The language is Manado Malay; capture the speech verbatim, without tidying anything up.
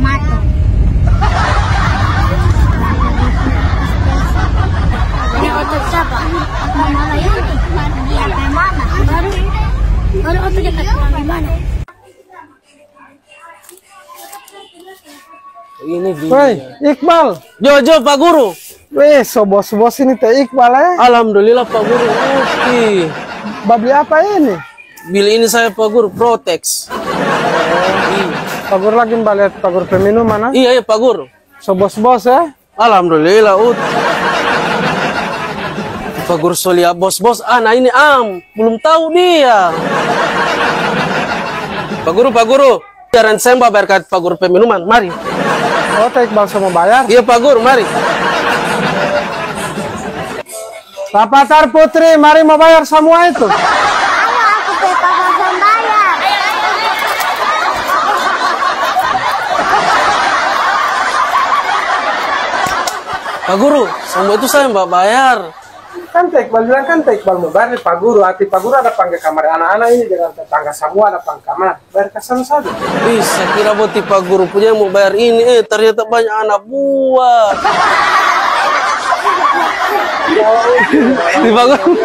Mato. Ini otot siapa? Mama Yuni. Iya, mama. Baru, baru otot dekat di mana? Ini dia. Woi, Iqbal. Jo, jo, Pak Guru. Weh, so bos-bos ini te Iqbal, eh? Alhamdulillah, Pak Guru. Oke. Babli apa ini? Bili ini saya, Pak Guru, Protex. Pak Guru lagi baliat Pak Guru pe minuman, ah? Iya, iya, Pak Guru. So bos-bos, eh? Alhamdulillah, Ut. Pak Guru so lia bos-bos, ah, nah ini am, belum tahu dia. Pak Guru, Pak Guru, biaran saya mo bayar kat Pak Guru pe minuman, mari. Oh, te Iqbal so mo bayar? Iya, Pak Guru, mari. Rapatar Putri, mari mo bayar samua itu. Ayo, aku pe papa mo bayar. Pak Guru, samua itu saya yang ba-, bayar. Kan te Iqbal bilang, kan te Iqbal mo bayar ni Pak Guru. Ati Pak Guru ada pangge kamar anak-anak ini, deng tetangga samua ada pangge kamar. Bayar kasana saja. Ih, saya kira boti Pak Guru punya mo bayar ini, eh, ternyata banyak anak buah. Di Pak Guru.